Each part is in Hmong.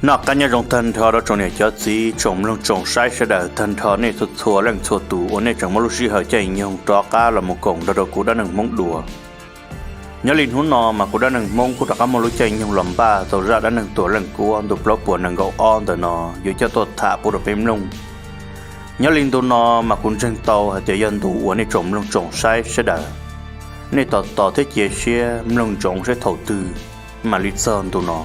Noj qab nyob zoo tag nrho rau tsoom niam cov txiv tsoom mloog tsoom saib sawv daws tag nrho nej txhua txhua leej txhua tus uas nej tseem muab lub sij hawm caij nyoog rov qab los mus koom nrog rau kuv dab neeg Hmoob dua. Nyob li hnub no mas kuv dab neeg Hmoob kuj rov qab muaj lub caij nyoog los npaj tau zaj dab neeg Tuam Leej Kuab ntu plaub puas nees nkaum ob ntawm no yuav coj tuaj tham pub rau peb mloog. Nyob li ntu no mas kuv ntseeg tau hais tias yog ntu uas nej tsoom mloog tsoom saib sawv daws nej tos tos thiab cia siab mloog ntsoov seb thaum twg mam li txog ntu no.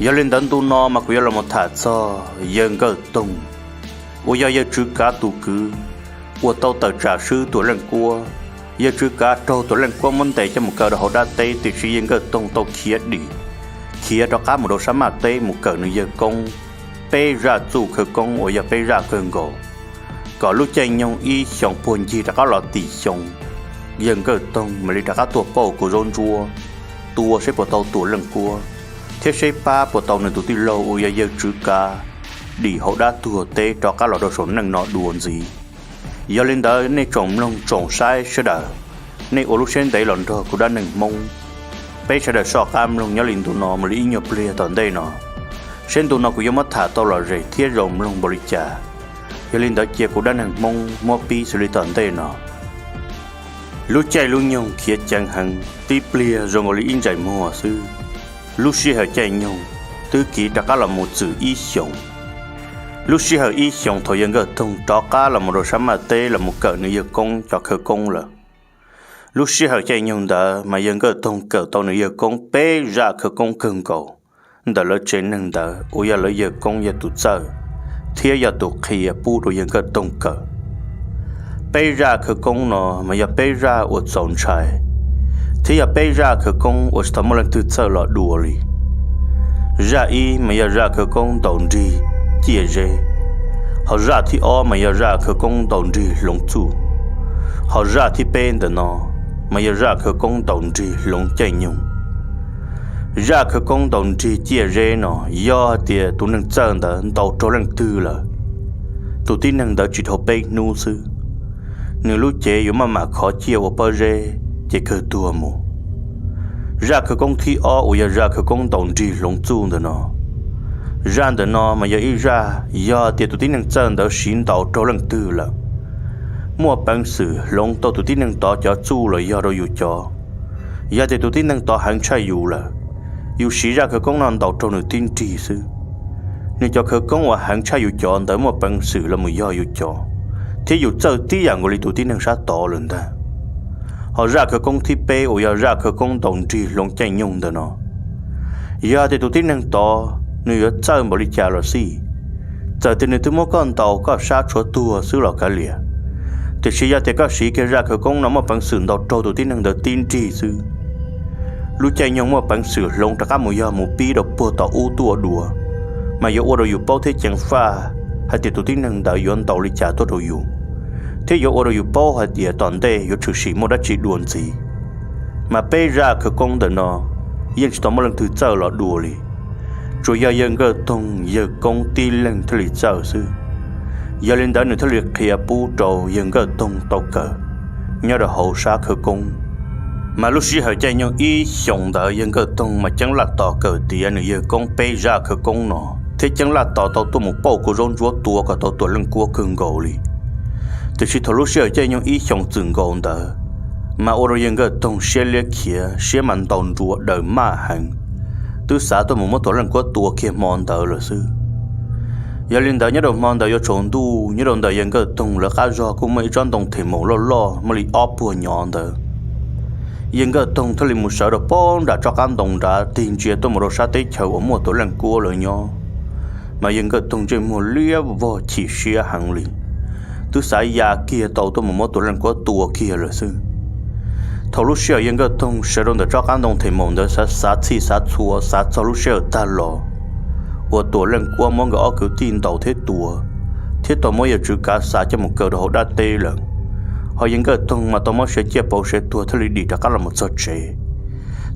Yog li ntawd ntu no mas kuv yuav los mus tham txog yawg Nkawj Toog uas yog yawg Tswv Kav tus kwv uas tau tawm tsam swb Tuam Leej Kuab. Yawg Tswv Kav raug Tuam Leej Kuab muab ntes coj mus kaw rau hauv dab teb, tiam sis yawg Nkawj Toog tau khiav dim, khiav rov qab mus rau sab Maj Teb mus kawm nws yawg koob peb zaj txuj khawv koob uas yog peb zaj kawg nkaus, kom lub caij nyoog ib xyoos puag ncig rov qab los tim xyoo, yawg Nkawj Toog mam li rov qab tuaj pauj kuv zaub ntsuab tua seb puas tau Tuam Leej Kuab, thiab seb pab puas tau nws tus tij laug uas yog yawg Tswv Kav dim hauv dab tuag teb rov qab los rau saum neej no dua ntxiv. Yog li ntawd nej tsoom mloog tsoom saib sawv daws, nej ua lub siab ntev los nrog kuv dab neeg Hmoob, peb sawv daws soj qab mloog nyob li ntu no mus li ib nyuag pliag tom ntej no, seb ntu no kuv yuav muab tham tau lom zem thiab zoo mloog npaum li cas. Yog li ntawd cia kuv dab neeg Hmoob muab pib xws li tom ntej no. Lub caij lub nyoog khiav ceev heev, tib pliag zoo nkaus li ib ntsais muag xwb, lub sij hawm caij nyoog twb kiv rov qab los mus txwm ib xyoos. Lub sij hawm ib xyoos thaum yawg Nkawj Toog rov qab los mus rau sab Maj Teb los mus kawm nws yawg koob cov khawv koob lawm, lub sij hawm caij nyoog ntawd mas yawg Nkawj Toog kawm tau nws yawg koob peb zaj khawv koob kawg nkaus ntawm lawv tsev neeg ntawd uas yog lawv yawg koob yog tus txawj thiab yog tus qhia pub rau yawg Nkawj Toog kawm. Peb zaj khawv koob no mas yog peb zaj uas txaus ntshai, thiab yog peb zaj khawv koob uas tsis tau muaj leej twg txawj los dua li. Zaj ib mas yog zaj khawv koob ntaus nrig ciaj zeb, ho zaj thib ob mas yog zaj khawv koob ntaus nrig hloov txuj, ho zaj thib peb ntawm no mas yog zaj khawv koob ntaus nrig hloov caij nyoog. Zaj khawv koob ntaus nrig ciaj zeb no, yog hais tias tus neeg txawj ntawd ntaus raug leej twg lawm, tus tib neeg ntawd tsis dhau peb hnub xwb, nws lub cev yuav maj mam khov ciaj ua pob zeb ces kawg tuag mus. Zaj khawv koob thib ob uas yog zaj khawv koob ntaus nrig hloov txuj ntawm no, zaj ntawm no mas yog ib zaj yog tias tus tib neeg txawj ntawd siv ntaus raug leej twg lawm, muaj peev xwm hloov tau tus tib neeg tod cov txuj los yog rau yus cov. Yog tias tus tib neeg tod heev tshaj yus lawm, yus siv zaj khawv koob no ntaus raug nws tib nrig xwb, nws cov khawv koob uas heev tshaj yus cov ntawd muaj peev xwm los mus yog yus cov, thiab yus txawj tib yam nkaus li tus tib neeg sab tod lawm ntag. Ho zaj khawv koob thib peb uas yog zaj khawv koob ntaus nrig hloov caij nyoog ntawm no, yog tias tus tib neeg tod nws yuav txawj npaum li cas los xij, txawm tias nws twb muab koj ntaus koj sab tshuav tuag xwb los kav liam, tiam sis yog tias koj siv kiag zaj khawv koob no muaj peev xwm ntaus raug tus tib neeg ntawd tib nrig xwb, lub caij nyoog muaj peev xwm hloov rov qab mus yog mus pib rau puag tom ub tuaj dua, mas yuav ua rau yus paub thiab ceev faj hais tias tus tib neeg ntawd yuav ntaus li cas tuaj rau yus, thiab yuav ua rau yus paub hais tias tom ntej yuav tshwm sim muaj dab tsi dua ntxiv. Mas peb zaj khawv koob ntawm no yeej tsis tau muaj leej twg txawj los dua li, tsuas yog yawg Nkawj Toog yawg koob tib leeg thiaj li txawj xwb. Yog li ntawd nws thiaj li qhia pub rau yawg Nkawj Toog tau kawm nyob rau hauv sab khawv koob. Mas lub sij hawm caij nyoog ib xyoos ntawd yawg Nkawj Toog mas ceeb laj tos kawm tiav nws yawg koob peb zaj khawv koob no, thiab ceeb laj tos tau tuaj mus pauj kuv zaub ntsuab tua kom tau Tuam Leej Kuab kawg nkaus li. Tiam sis thaum lub sij hawm caij nyoog ib xyoos txwm nkaus ntawd, mas ua rau yawg Nkawj Toog siab liab khiav siab mas ntaus nruas daws maj heev, twb xav tuaj mus muab Tuam Leej Kuab tua kiag hmo ntawd lawm xwb. Yog li ntawd nyob rau hmo ntawd yuav tsaus ntuj, nyob rau ntawm yawg Nkawj Toog lawv qab zog kuj muaj ib tsob ntoo them maum loj loj muaj li ob puag nyov ntawd. Yawg Nkawj Toog thiaj li mus sawv rau pob nram tsob qab ntoo nrad tig ntsia tuaj mus rau sab teb chaws uas muaj Tuam Leej Kuab lawv nyob. Mas yawg Nkawj Toog ntsej muag liab vog chim siab heev li, twb xav ya kiag tau tuaj mus muab Tuam Leej Kuab tua kiag lawm xwb. Thaum lub sij hawm yawg Nkawj Toog sawv rau ntawm tsob qab ntoo them maum ntawd xav xav txhij xav txhua xav txog lub sij hawm tag los uas Tuam Leej Kuab muab nkawd ob kwv tij ntaus thiab tua, thiab tau muab yawg Tswv Kav xa coj mus kaw rau hauv dab teb lawm, ho yawg Nkawj Toog mas tau muab siav ciaj pauv siav tuag thiaj li dim rov qab los mus txog tsev.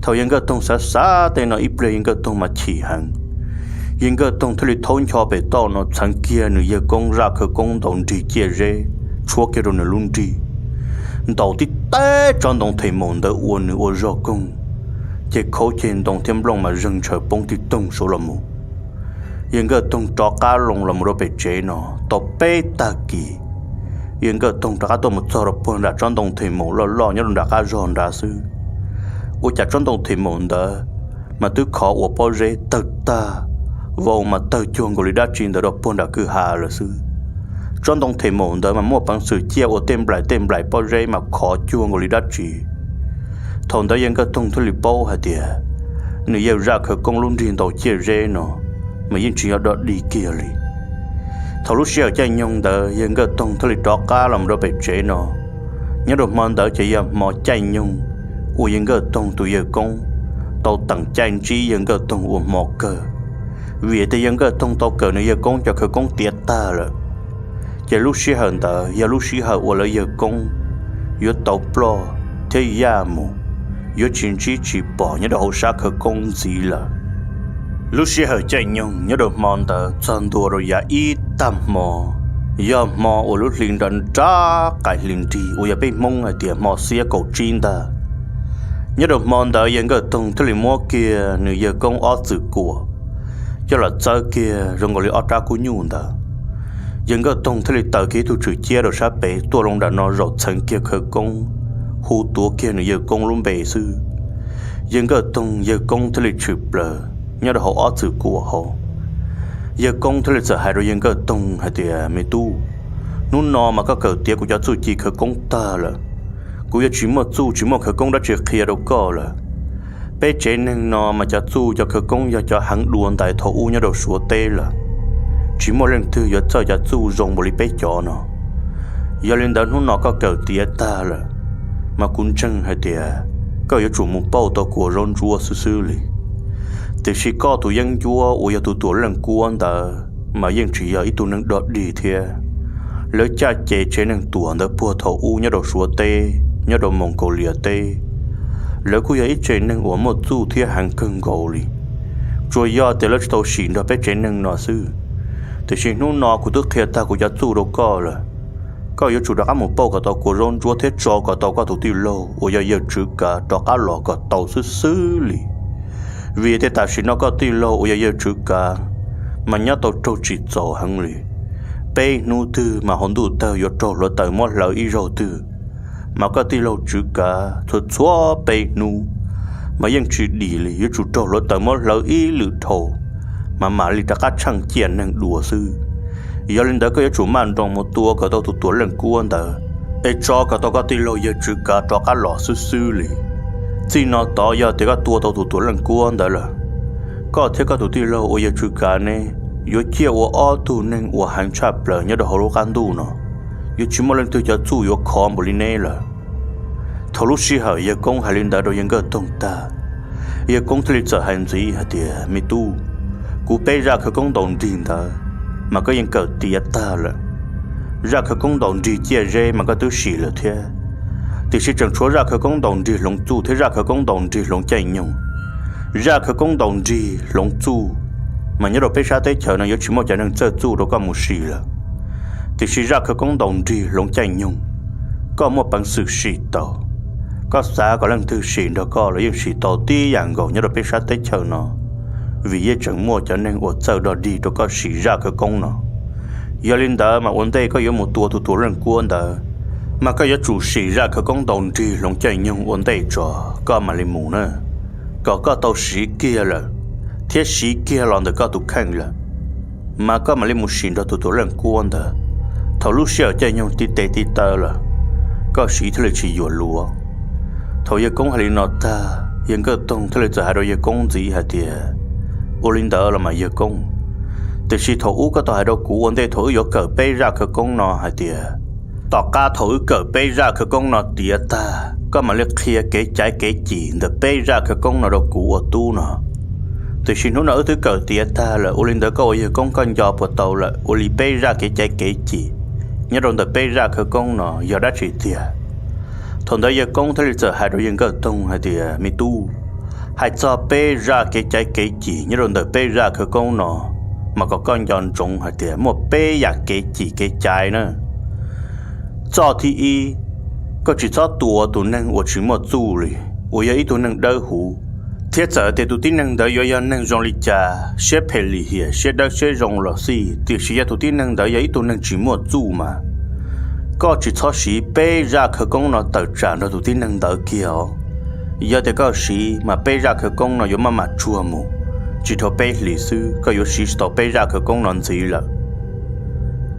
Thaum yawg Nkawj Toog xav xav tej no ib pliag yawg Nkawj Toog mas chim heev. Yawg Nkawj Toog thiaj li thaub ncho pem toj no txheev kiag nws yawg koob zaj khawv koob ntaus nrig ciaj zeb tshuab kiag rau nws lub nrig, ntaus tib teb tsob ntoo them maum ntawd ua nws ua zog koog, ces khaub ceg ntoo thiab nplooj mas zeeg ntshaw poob tib toog saud los mus. Yawg Nkawj Toog rov qab loo los mus rau pem tsev no tau peb tag kis, Yawg Nkawj Toog rov qab tuaj mus txog rau puag nram tsob ntoo them maum loj loj nyob rau nram qab zog nrad xwb. Ua cas tsob ntoo them maum ntawd mas twb khov ua pob zeb tawg tag, vau mas tawg cuag nkaus li dab tsi ntawd rau puag nram kwj ha lawm xwb. Tsob ntoo them maum ntawd mas muaj peev xwm ciaj ua tej nplaim tej nplaim pob zeb mas khov cuag nkaus li dab tsi. Thaum ntawd Yawg Nkawj Toog thiaj li paub hais tias nws yawg zaj khawv koob lub nrig ntaus ciaj zeb no mas yeej tsis yog dog dig kiag li. Thaum lub sij hawm caij nyoog ntawd Yawg Nkawj Toog thiaj li rov qab los mus rau pem tsev no. Nyob rau hmo ntawd ces yog hmo caij nyoog uas Yawg Nkawj Toog tus yawg koob tau teem caij ntsib Yawg Nkawj Toog ua hmo kawg, vim tias Yawg Nkawj Toog tau kawm nws yawg koob cov khawv koob tiav tag lawm. Ces lub sij hawm ntawd yog lub sij hawm uas lawv yawg koob yuav tau ploj thiab yaj mus, yuav tsis ntsib tsis pom nyob rau hauv sab khawv koob ntxiv lawm. Lub sij hawm caij nyoog nyob rau hmo ntawd txog ntua rau yav ib tag hmo, yog hmo uas lub hli nra nrab qaim hli nrig uas yog peb Hmoob hais tias hmo xiab kaum tsib ntag. Nyob rau hmo ntawd Yawg Nkawj Toog thiaj li muab kiag nws yawg koob ob txwm kuam coj los txawb kiag zoo nkaus li ob rab kub nyuj ntawd. Yawg Nkawj Toog thiaj li taws kiag ib tug tswm ciab rau sab pem tuaj loo nram no zaum txheev kiag khawv koob, hu tuav kiag nws yawg koob lub npe xwb. Yawg Nkawj Toog yawg koob thiaj li tshwm plaws nyob rau hauv ob txwm kuam hauv. Yawg koob thiaj li txawm hais rau Yawg Nkawj Toog hais tias, Me tub, hnub no mas koj kawm tiav kuv cov txuj ci khawv koob tag lawm. Kuv yuav tsis muaj txuj tsis muaj khawv koob dab tsi qhia rau koj lawm. Peb tsev neeg no mas cov txuj cov khawv koob yog cov heev dua ntais thaum ub nyob rau Suav teb lawm. Tsis muaj leej twg yuav txawj cov txuj zoo npaum li peb cov no. Yog li ntawd hnub no koj kawm tiav tag lawm, mas kuv ntseeg hais tias koj yuav tsum mus pauj tau kua zaub ntsuab xwb xwb li. Tiam sis koj tus yeeb ncuab uas yog tus tuam leej kuab ntawd mas yeej tsis yog ib tug neeg dog dig thiab. Lawv caj ces tsev neeg tuam ntawd puag thaum ub nyob rau Suav teb, nyob rau Moos Kaus Lias teb, lawv kuj yog ib tsev neeg uas muaj txuj thiab heev kawg nkaus li. Tsuas yog tias lawv tsis tau sim nrog peb tsev neeg no xwb. Tiam sis hnub no kuv twb qhia tag kuv cov txuj rau koj lawm. Koj yuav tsum rov qab mus pauj kom tau kua zaub ntsuab thiab tso kom tau koj tus tij laug uas yog yawg Tswv Kav rov qab los kom tau xwb xwb li. Vim tias tam sim no koj tij laug uas yog yawg Tswv Kav mas nyob tau raug tsim txom heev li. Peb hnub twg mas hauv ntuj tawg yuav raug hluav taws muab hlawv ib zaug twg, mas koj tij laug Tswv Kav txhua txhua peb hnub mas yeej tsis dim li, yuav tsum raug hluav taws muab hlawv ib lwm dhau, mas mam li rov qab tsheej ciaj neeg dua xwb. Yog li ntawd koj yuav tsum maj nroos mus tua kom tau tus tuam leej kuab ntawd, es tso kom tau koj tij laug yawg Tswv Kav rov qab los xwb xwb li. Txij no tod yog tias koj tua tau tus tuam leej kuab ntawd lawm, koj thiab koj tus tij laug uas yawg Tswv Kav neb yuav ciaj ua ob tug neeg uas heev tshaj plaws nyob rau hauv lub qab ntuj no. Yuav tsis muaj leej twg cov txuj yuav khov npaum li neb lawm. Thaum lub sij hawm yawg koob hais li ntawd rau yawg Nkawj Toog tag, yawg koob thiaj li txawm hais ntxiv hais tias, Me tub, kuv peb zaj khawv koob ntaus nrig ntawd mas koj yeej kawm tiav tag lawm. Zaj khawv koob ntaus nrig ciaj zeb mas koj twb sim lawm thiab, tiam sis tseem tshuav zaj khawv koob ntaus nrig hloov txuj thiab zaj khawv koob ntaus nrig hloov caij nyoog. Zaj khawv koob ntaus nrig hloov txuj mas nyob rau peb sab teb chaws no yuav tsis muaj cov neeg txawj txuj rau koj mus sim lawm. Tiam sis zaj khawv koob ntaus nrig hloov caij nyoog, koj muaj peev xwm sim tau. Koj xav kom leej twg sim nrog koj los yeej sim tau tib yam nkaus nyob rau peb sab teb chaws no, vim yeej tseem muaj cov neeg uas txawj dog dig rau koj sim zaj khawv koob no. Yog li ntawd mas ua ntej koj yuav mus tua tus tuam leej kuab ntawd, mas koj yuav tsum sim zaj khawv koob ntaus nrig hloov caij nyoog ua ntej tso, koj mam li mus na, kom koj tau siv kiag lawm, thiab siv kiag los ntawm koj tus kheej lawm, mas koj mam li mus sim nrog tus tuam leej kuab ntawd. Thaum lub sij hawm caij nyoog tib tes tib taw lawm, koj siv thiaj li tsis yuam luav. Thaum yawg koob hais li no tag, yawg Nkawj Toog thiaj li txawm hais rau yawg koob ntxiv hais tias, Ua li ntawd los mas yawg koob, tiam sis thaum ub koj tau hais rau kuv ua ntej thaum wb yuav kawm peb zaj khawv koob no hais tias, tom qab thaum wb kawm peb zaj khawv koob no tiav tag, koj mam li qhia kev caiv kev cim ntawm peb zaj khawv koob no rau kuv ua tub no. Tiam sis hnub no wb twb kawm tiav tag lawm, ua li ntawd koj ua yawg koob koj nco puas tau lawm ua li peb zaj kev caiv kev cim nyob rau ntawm peb zaj khawv koob no yog dab tsi tiag? Thaum ntawd yawg koob thiaj li txawm hais rau yawg Nkawj Toog hais tias, Me tub, hais txog peb zaj kev caiv kev cim nyob rau ntawm peb zaj khawv koob no, mas kom koj nco ntsoov hais tias muaj peb yam kev cim kev caiv na. Txoj thib ib, koj tsis txhob tua tus neeg uas tsis muaj txuj li, uas yog ib tug neeg dawb huv, Thiab txawm tias tus tib neeg ntawd yuav yog neeg zoo li cas, siab phem lim hiam, siab dawb siab zoo los xij, tiam sis yog tus tib neeg ntawd yog ib tug neeg tsis muaj txuj mas, koj tsis txhob siv peb zaj khawv koob no tawm tsam nrog tus tib neeg ntawd kiag os. Yog tias koj siv mas peb zaj khawv koob no yuav maj mam tsuag mus, tsis dhau peb hlis xwb koj yuav siv tsis tau peb zaj khawv koob no ntxiv lawm.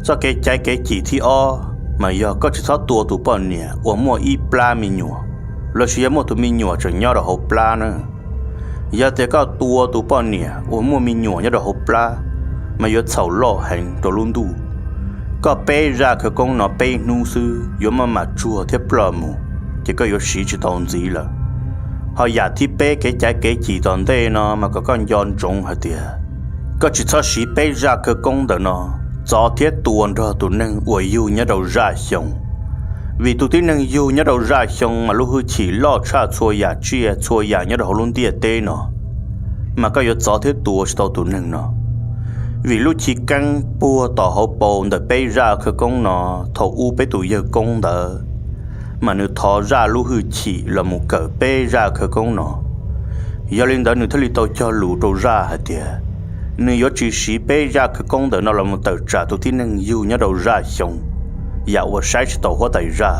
Txoj kev caiv kev cim thib ob mas yog koj tsis txhob tua tus poj niam uas muaj ib plab me nyuam, los sis yog muaj tus me nyuam tseem nyob rau hauv plab na. Yog tias koj tua tus poj niam uas muaj me nyuam nyob rau hauv plab, mas yuav txhaum loj heev rau lub ntuj. Koj peb zaj khawv koob no peb hnub xwb yuav maj mam tsuag thiab ploj mus, ces koj yuav siv tsis tau ntxiv lawm. Ho yam thib peb kev caiv kev cim tom ntej no mas kom koj nco ntsoov hais tias, koj tsis txhob siv peb zaj khawv koob ntawm no txov thiab tua nrog tus neeg uas yug nyob rau zaj xyoo. Vim tus tib neeg yug nyob rau zaj xyoo mas lub hwj chim loj tshaj txhua yam tsiaj txhua yam nyob rau hauv lub ntiaj teb no, mas koj yuav txov thiab tua tsis tau tus neeg no. Vim lub chiv keeb puag tom hauv paus ntawm peb zaj khawv koob no, thaum ub peb tus yawg koob ntawd, mas nws thov zaj lub hwj chim los mus kawm peb zaj khawv koob no. Yog li ntawd nws thiaj li tau cog lus rau zaj hais tias, nws yuav tsis siv peb zaj khawv koob ntawm no los mus tawm tsam tus tib neeg yug nyob rau zaj xyoo, yam uas saib tsis taus huab tais zaj.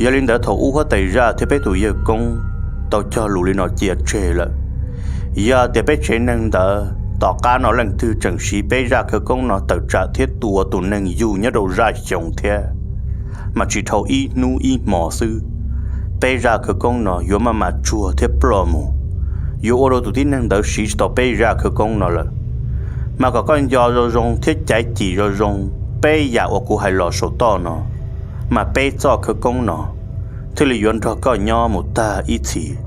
Yog li ntawd thaum ub huab tais zaj thiab peb tus yawg koob tau cog lus li no cia tseg lawm. Yog tias peb tsev neeg ntawd tom qab no leej twg tseem siv peb zaj khawv koob no tawm tsam thiab tua tus neeg yug nyob rau zaj xyoo thiab, mas tsis dhau ib hnub ib hmo xwb, peb zaj khawv koob no yuav maj mam tsuag thiab ploj mus, yuav ua rau tus tib neeg ntawd siv tsis tau peb zaj khawv koob no lawm. Mas kom koj nco zoo zoo thiab caiv cim zoo zoo peb yam uas kuv hais los saum toj no, mas peb txoj khawv koob no thiaj li yuav nrog koj nyob mus tag ib txhis,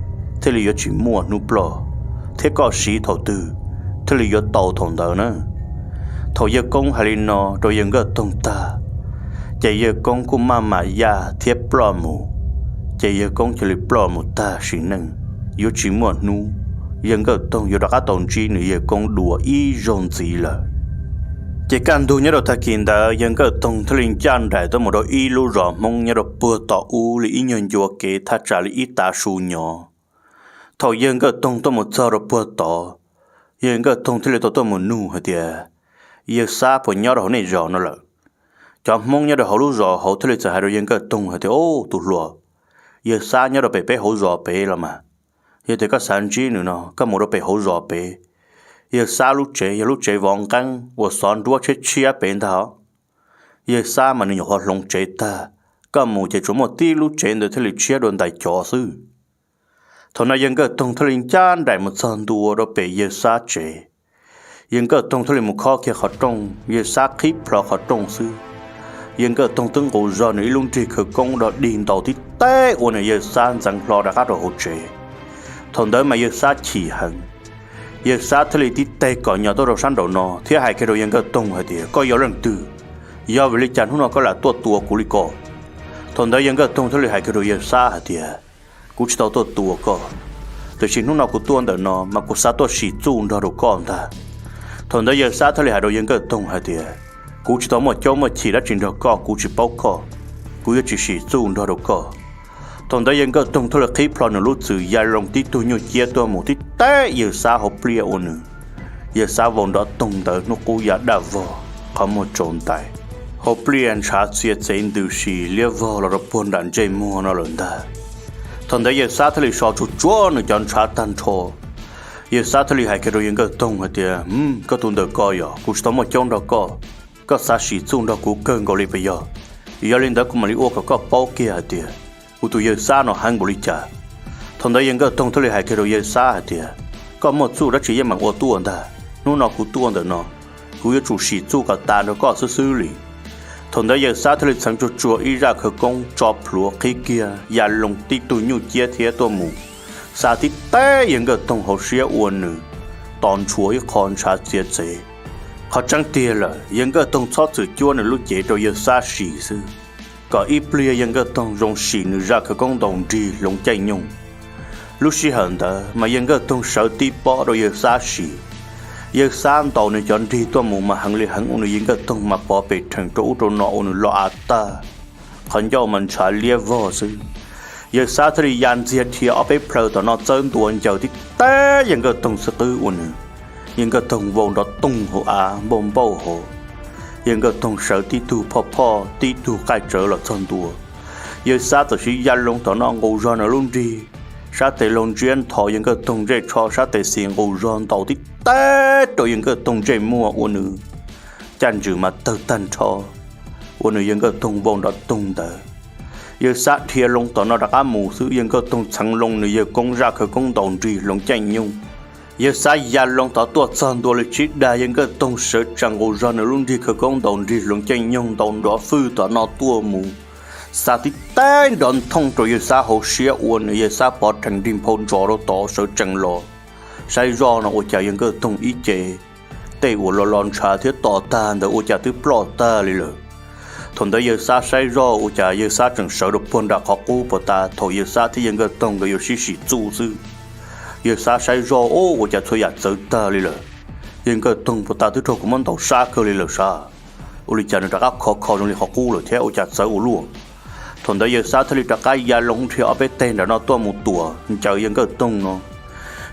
thiaj li yuav tsis muaj hnub ploj, thiab koj siv thaum twg thiaj li yuav tau thaum ntawd na. Thaum yawg koob hais li no rau yawg Nkaj Toog tag, ces yawg koob kuj maj mam yaj thiab ploj mus, ces yawg koob cia li ploj mus tag sim neej, yuav tsis muaj hnub yawg Nkaj Toog yuav rov qab tau ntsib nws yawg koob dua ib zaug ntxiv lawm. Ces kaj ntug nyob rau tag kis ntawd yawg Nkaj Toog thiaj li ncaj nraim tuaj mus rau ib lub zos Hmoob nyob rau puag tom ub li ib nyuag ncua kev thaj tsam li ib tav su nyov. Thaum yawg Nkaj Toog tuaj mus txog rau puag tod, yawg Nkaj Toog thiaj li tau tuaj mus nug hais tias, yawg Xab puas nyob rau hauv nej zos no lawm? Cov Hmoob nyob rau hauv lub zos hauv thiaj li txawm hais rau yawg Nkaj Toog hais tias, o tus hluas, yawg Xab nyob rau pem peb hauv zos pem los mas. Yog tias koj xav ntsib nws no koj mus rau pem hauv zos pem. Yawg Xab lub tsev yog lub tsev vov nqeeb uas xov nruab tshiab tshiab pem ntag os. Yawg Xab mas nws nyuam qhuav hloov tsev tag, koj mus ces tsuas muaj tib lub tsev ntawd thiaj li tshiab dua ntais cov xwb. Thaum no yawg Nkaj Toog thiaj li ncaj nraim mus txog ntua rau pem yawg Xab tsev. Yawg Nkaj Toog thiaj li mus khob kiag qhov rooj, yawg Xab qhib plho qhov rooj xwb, yawg Nkaj Toog twb nqus zog nws ib lub nrig khawv koob do dig ntaus tib teg ua nws yawg Xab ntxeev hlo rov qab rau hauv tsev. Thaum ntawd mas yawg Xab chim heev, yawg Xab thiaj li tib teg kom nyo tuaj rau sab nraum no thiab hais kiag rau yawg Nkaj Toog hais tias, koj yog leej twg? Yog vim li cas hnub no koj lam tuaj tua kuv li ko? Thaum ntawd yawg Nkaj Toog thiaj li hais kiag rau yawg Xab hais tias, kuv tsis tau tuaj tua koj, tiam sis hnub no kuv tuaj ntawm no mas kuv xav tuaj sim txuj nrog rau koj ntag. Thaum ntawd yawg Xab thiaj li hais rau yawg Nkaj Toog hais tias, kuv tsis tau muaj caub muaj chim dab tsi nrog koj, kuv tsis paub koj, kuv yuav tsis sim txuj nrog rau koj. Thaum ntawd yawg Nkaj Toog thiaj li qhib plho nws lub txwm ya loo tib tug nyuj ciab tuaj mus tib teg yawg Xab hauv pliaj ua nws, yawg Xab vau nrov toog ntawd hnub qub ya daj vog, qhov muag tsaus ntais, hauv pliaj ntshav txia txev ntws si liab vog los rau puag nram ntsej muag no lawm ntag. Thaum ntawd yawg Xab thiaj li so tsuag tsuag nws cov ntshav tag nrho. Yawg Xab thiaj li hais kiag rau yawg Nkaj Toog hais tias, koj tus ntawm ko yog kuv tsis tau muaj caub nrog koj, koj xav sim txuj nrog kuv kawg nkaus li puas yog? Yog li ntawd kuv mam li ua kom koj paub kiag hais tias kuv tus yawg Xab no heev npaum li cas. Thaum ntawd yawg Nkaj Toog thiaj li hais kiag rau yawg Xab hais tias, koj muaj txuj dab tsi yeej meem ua tuaj ntag, hnub no kuv tuaj ntawm no, kuv yuav tsum sim txuj kom tas nrog koj xwb xwb li. Thaum ntawd yawg Xab thiaj li txheev tsuag tsuag ib zaj khawv koob tso plhuav qhib kiag ya loo tib tug nyuj ciab thiab tuaj mus, xa tib teg yawg Nkaj Toog hauv siab ua nws tos ntshua ib qho ntshav txia txev. Qhov tseeb tiag lawm yawg Nkaj Toog txhob txwm cuab nws lub cev rau yawg Xab sim xwb, kom ib pliag yawg Nkaj Toog zoo sim nws zaj khawv koob ntaus nrig hloov caij nyoog. Lub sij hawm ntawd mas yawg Nkaj Toog sawv tib pob rau yawg Xab sim. Yawg Xab ntaus nws cov nrig tuaj mus mas heev li heev ua nws yawg Nkaj Toog mas pov pes rhees rau ub rau no ua nws lo av tag, qhov ncauj mas ntshav liab vog xwb. Yawg Xab thiaj li ya ntxiag dhia ob peb plhaw tom no txawb ntua ncaws tib teb Yawg Nkauj Toog xwb qwb ua nws, Yawg Nkauj Toog vau nrov toog hauv av npauj npauj hauv. Yawg Nkauj Toog sawv tib tug phoj phoj tib tug qaij tsawv los txog ntua. Yawg Xab txawm siv ya loo tom no nqus zog nws lub nrig, sab tes laug ntsiab nthos Yawg Nkauj Toog ntsej tsho, sab tes xis nqus zog ntaus tib teb rau Yawg Nkauj Toog ntsej muag ua nws caj ntswm mas tawg tag nrho, ua nws Yawg Nkauj Toog vau nrov toog ntawd. Yawg Xab dhia loo tom no rov qab mus xwb, Yawg Nkauj Toog txheev loo nws yawg koob zaj khawv koob ntaus nrig hloov caij nyoog. Yawg Xab ya loo tod tuaj txog ntua li tsib dag, Yawg Nkauj Toog sawv tsees nqus zog nws lub nrig khawv koob ntaus nrig hloov caij nyoog ntaus nrov fwj tom no tuaj mus, xa tib teb nrov nthooj rau Yawg Xab hauv siab ua nws Yawg Xab pov rhees nrig nphau ntsos rau tod sawv tsees los. Saib zoj no ua cas Yawg Nkauj Toog ib ce tej uas lo lo ntshav thiab to tag ntawd ua cas twb ploj tag li lawm. Thaum ntawd Yawg Xab saib zoj ua cas Yawg Xab tseem sawv rau puag nram qhov qub puag ta thaum Yawg Xab thiab Yawg Nkauj Toog nkawd yuav sib sim txuj xwb. Yawg Xab saib zoj ua cas txhua yam txawv tag li lawm. Yawg Nkauj Toog puag ta twb raug kuv muab ntaus sab kawg li lawm sav. Ua li cas nws rov qab khov kho zoo li qhov qub lawm thiab ua cas txawv ua luaj. Thaum ntawd Yawg Xab thiaj li rov qab ya loo dhia ob peb teg nram no tuaj mus tuam ncaws Yawg Nkauj Toog no.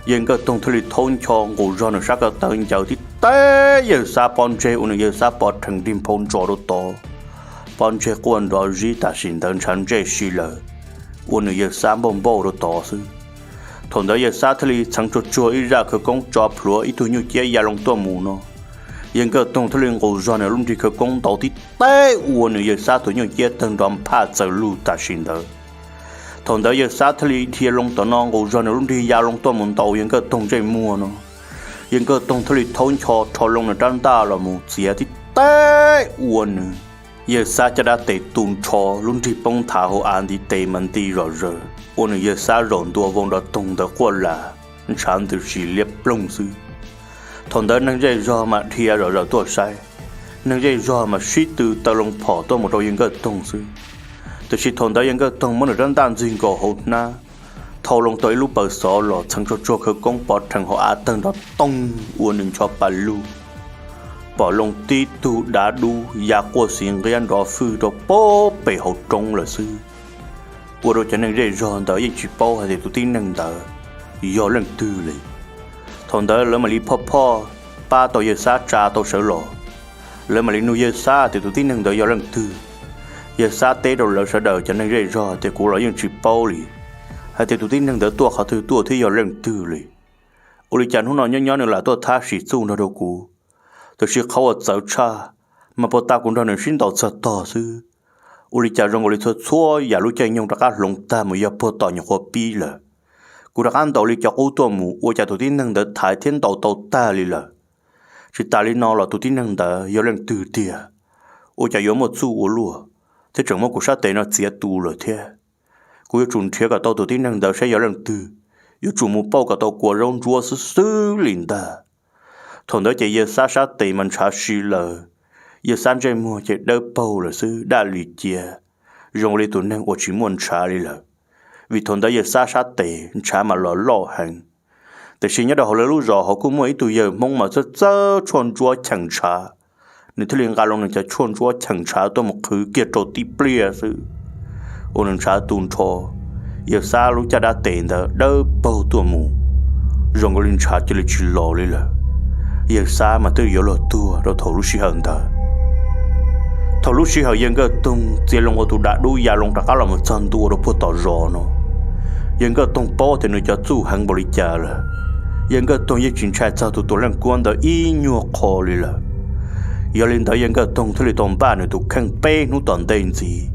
Yawg Nkauj Toog thiaj li thaub ncho nqus zog nws sab ko taw ncaws tib teb Yawg Xab pob ntseg ua nws Yawg Xab pov rhees nrig nphau ntsos rau tod. Pob ntseg quaj nrov zib tam sim ntawd ntshav ntsej si lawm, ua nws Yawg Xab npauj npauj rau tod xwb. Thaum ntawd Yawg Xab thiaj li txheev tsuag tsuag ib zaj khawv koob tso plhuav ib tug nyuj ciab ya loo tuaj mus no. Yawg Nkauj Toog thiaj li nqus zog nws lub nrig khawv koob ntaus tib teb ua nws Yawg Xab tus nyuj ciab tawg nrov nphaj txawm lug tam sim ntawd. Thaum ntawd Yawg Xab thiaj li dhia loo tom no nqus zog nws lub nrig ya loo tuaj mus ntaus Yawg Nkauj Toog ntsej muag no. Yawg Nkauj Toog thiaj li thaub ncho rho loo nws rab ntaj los mus txiav tib teb ua nws Yawg Xab caj dab tes tu nrho, lub nrig poob nthav hauv av ntiv tes mas nti zom zaws, ua nws Yawg Xab zaum ntua vau nrov toog ntawd quaj lam ntshav ntws si liab ploog xwb. Thaum ntawd neeg zej zog mas dhia zom zaws tuaj saib, neeg zej zog mas sib tw taw loo phom tuaj mus rau Yawg Nkauj Toog xwb. Tiam sis thaum ntawd Yawg Nkauj Toog muab nws rab ntaj ntxig nkaus hauv hnab, thau loo tau ib lub paws xov los txheev tsuag tsuag khawv koob pov rhees hauv av tawg nrov toog ua nws ncho pas lug, pom loo tib tug dav dub ya quaj xiv nqiab nrov fwj rau pem hauv roob lawm xwb. Ua rau cov neeg zej zog ntawd yeej tsis paub hais tias tus tib neeg ntawd yog leej twg li. Thaum ntawd lawv mam li phoj phoj pab tau Yawg Xab tsa tau sawv los. Lawv mam li nug Yawg Xab tias tus tib neeg ntawd yog leej twg. Yawg Xab teb rau lawv sawv daws cov neeg zej zog tias kuv los yeej tsis paub li hais tias tus tib neeg ntawd tuaj qhov twg tuaj thiab yog leej twg li. Ua li cas hnub no nyob nyob nws lam tuaj thab sim txuj nrog rau kuv. Tiam sis qhov uas txawv tshaj mas puag ta kuv nrog nws sib ntaus txog tog xwb, ua li cas zoo nkaus li txhua txhua yam lub caij nyoog rov qab hloov tag mus yog puag tom nyuam qhuav pib lawm. Kuv rov qab ntaus li cov qub tuaj mus ua cas tus tib neeg ntawd thaiv thiab ntaus tau tag li lawm. Tsis tas li no los tus tib neeg ntawd yog leej twg tiag, ua cas yuav muaj txuj ua luaj thiab tseem muab kuv sab tes no txiav tu lawm thiab. Kuv yuav tsum nrhiav kom tau tus tib neeg ntawd saib yog leej twg, yuav tsum mus pauj kom tau kua zaub ntsuab xwb xwb li ntag. Thaum ntawd ces Yawg Xab sab tes mas ntshav si lawm, Yawg Xab ntsej muag ces dawb paug lawm xwb daj li cia, zoo li tus neeg uas tsis muaj ntshav li lawm. Vim thaum ntawd Yawg Xab sab tes ntshav mas los loj heev. Tiam sis nyob rau hauv lawv lub zos hauv kuj muaj ib tug yawg Hmoob mas txawj txawj tshuaj ntsuab cheem ntshav, nws thiaj li nqa loo nws cov tshuaj ntsuab cheem ntshav tuaj mus qhwv kiag rau tib pliag xwb, ua nws ntshav tu nrho. Yawg Xab lub caj dab tes ntawd dawb paug tuaj mus, zoo nkaus li ntshav cia li tsis los li lawm. Yawg Xab mas twb yuav luag tuag rau thaum lub sij hawm ntawd. Thaum lub sij hawm Yawg Nkauj Toog txia loo ua tus dav dub ya loo rov qab los mus txog ntua rau puag tom zos no, Yawg Nkauj Toog paub tias nws cov txuj heev npaum li cas lawm. Yawg Nkauj Toog yeej tsis ntshai txog tus tuam leej kuab ntawd ib nyuag qho li lawm. Yog li ntawd Yawg Nkauj Toog thiaj li tau npaj nws tus kheej peb hnub tom ntej ntxiv,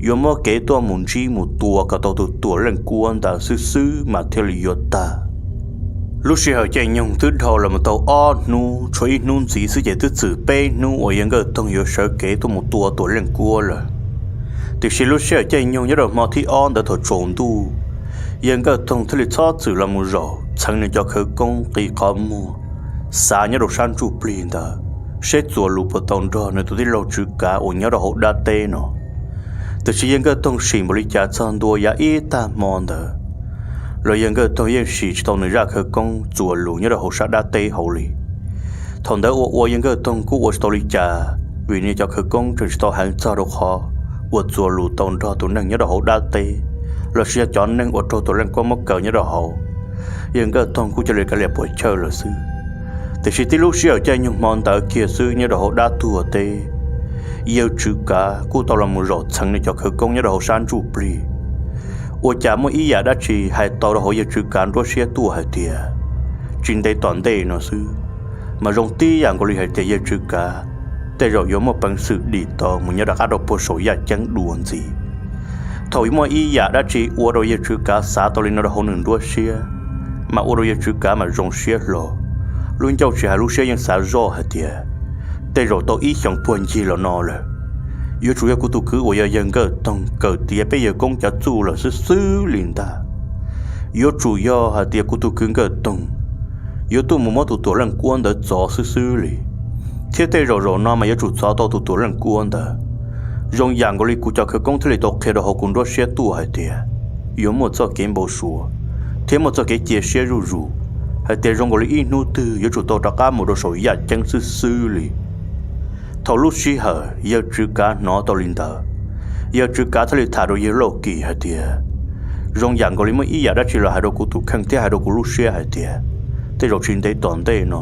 yuav muab kev tuaj mus ntsib mus tua kom tau tus tuam leej kuab ntawd xwb xwb mas thiaj li yuav tag. Lub sij hawm caij nyoog twb dhau los mus tau ob hnub, tshuav ib hnub ntxiv xwb ces twb txwm peb hnub uas Yawg Nkauj Toog yuav sawv kev tuaj mus tua tuam leej kuab lawm. Tiam sis lub sij hawm caij nyoog nyob rau hmo thib ob ntawd thaum tsaus ntuj, Yawg Nkauj Toog thiaj li txhob txwm los mus zaum txheev nws cov khawv koob qi qhov muag, xav nyob rau sab ntsuj plig ntawd seb txuas lus puas tau nrog nws tus tij laug Tswv Kav uas nyob rau hauv dab teb no. Tiam sis Yawg Nkauj Toog sim npaum li cas txog ntua yav ib tag hmo ntawd los Yawg Nkauj Toog yeej sim tsis tau nws zaj khawv koob txuas lus nyob rau hauv sab dab teb hauv li. Thaum ntawd ua ua Yawg Nkauj Toog kuj ua tsis tau li cas, vim nws cov khawv koob tseem tsis tau heev txog rau qhov uas txuas lus tau nrog tus neeg nyob rau hauv dab teb lossis yog cov neeg uas raug tuam leej kuab muab kaw nyob rau hauv. Yawg Nkauj Toog kuj cia li kav liam puas chawj lawm xwb. Tiam sis tib lub sij hawm caij nyoog hmo ntawd kiag xwb nyob rau hauv dab tuag teb, yawg Tswv Kav kuj tau los mus zaum txheev nws cov khawv koob nyob rau hauv sab ntsuj plig. Ua cas muaj ib yam dab tsi hais tau rau hauv yawg Tswv Kav nruab siab tuaj hais tias, tsis ntev tom ntej no xwb, mas zoo tib yam nkaus li hais tias yawg Tswv Kav tej zaum yuav muaj peev xwm dim tau mus nyob rov qab rau puag saum yaj ceeb dua ntxiv. Thaum muaj ib yam dab tsi ua rau yawg Tswv Kav xav tau li no rau hauv nws nruab siab, mas ua rau yawg Tswv Kav mas zoo siab hlo. Lub ncauj tsis hais lub siab yeej xav zoj hais tias, tej zaum tau ib xyoos puag ncig los no lawm, yuav tsum yog kuv tus kwv uas yog yawg Nkauj Toog kawm tiav peb yawg koob cov txuj lawm xwb xwb li ntag. Yuav tsum yog hais tias kuv tus kwv Nkauj Toog yuav tuaj mus muab tus Tuam Leej Kuab ntawd txov xwb xwb li, thiab tej zaum zaum no mas yuav tsum txov tau tus Tuam Leej Kuab ntawd. Zoo yam nkaus li kuv cov khawv koob thiaj li tau qhia rau hauv kuv nruab siab tuaj hais tias, yuav muaj txoj kev npau suav thiab muaj txoj kev cia siab zuj zus, hais tias zoo nkaus li ib hnub twg yuav tsum tau rov qab mus rau saum yaj ceeb xwb xwb li. Thaum lub sij hawm yawg Tswv Kav hnov tau li ntawd, yawg Tswv Kav thiaj li tham rau yawg Lauj Kim hais tias, zoo yam nkaus li muaj ib yam dab tsi los hais rau kuv tus kheej thiab hais rau kuv lub siab hais tias, tej zaum tsis ntev tom ntej no,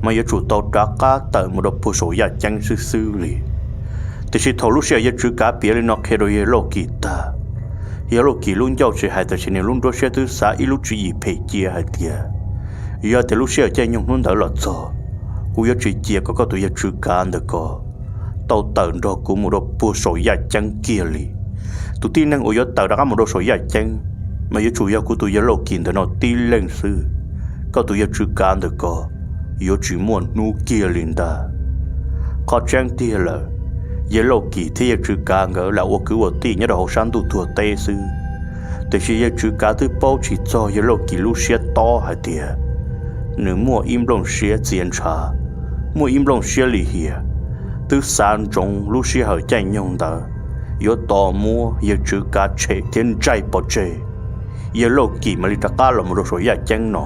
mas yuav tsum tau rov qab tawm mus rau puag saum yaj ceeb xwb xwb li. Tiam sis thaum lub sij hawm yawg Tswv Kav piav li no qhia rau yawg Lauj Kim tag, yawg Lauj Kim lub ncauj tsis hais tab sis nws lub nruab siab twb xav ib lub tswv yim phem cia hais tias, yog tias lub sij hawm caij nyoog hnub ntawd los txog, kuv yuav tsis cia kom koj tus yawg Tswv Kav ntawm ko tau tawm nrog kuv mus rau puag saum yaj ceeb kiag li. Tus tib neeg uas yuav tawm rov qab mus rau saum yaj ceeb, mas yuav tsum yog kuv tus yawg Lauj Kim ntawm no tib leeg xwb. Koj tus yawg Tswv Kav ntawm ko yuav tsis muaj hnub kiag li ntag. Qhov tseeb tiag lawm, yawg Lauj Kim thiab yawg Tswv Kav nkawd lam ua kwv ua tij nyob rau hauv sab ntuj tuag teb xwb, tiam sis yawg Tswv Kav twb paub tsis txog yawg Lauj Kim lub siab tob hais tias, nws muaj ib nplooj siab txias ntshav, muaj ib nplooj siab lim hiam, twb xav ntsoov lub sij hawm caij nyoog ntawd yuav tos muab yawg Tswv Kav tshem thiab ntsaij pov tseg, yawg Lauj Kim mam li rov qab los mus rau saum yaj ceeb no.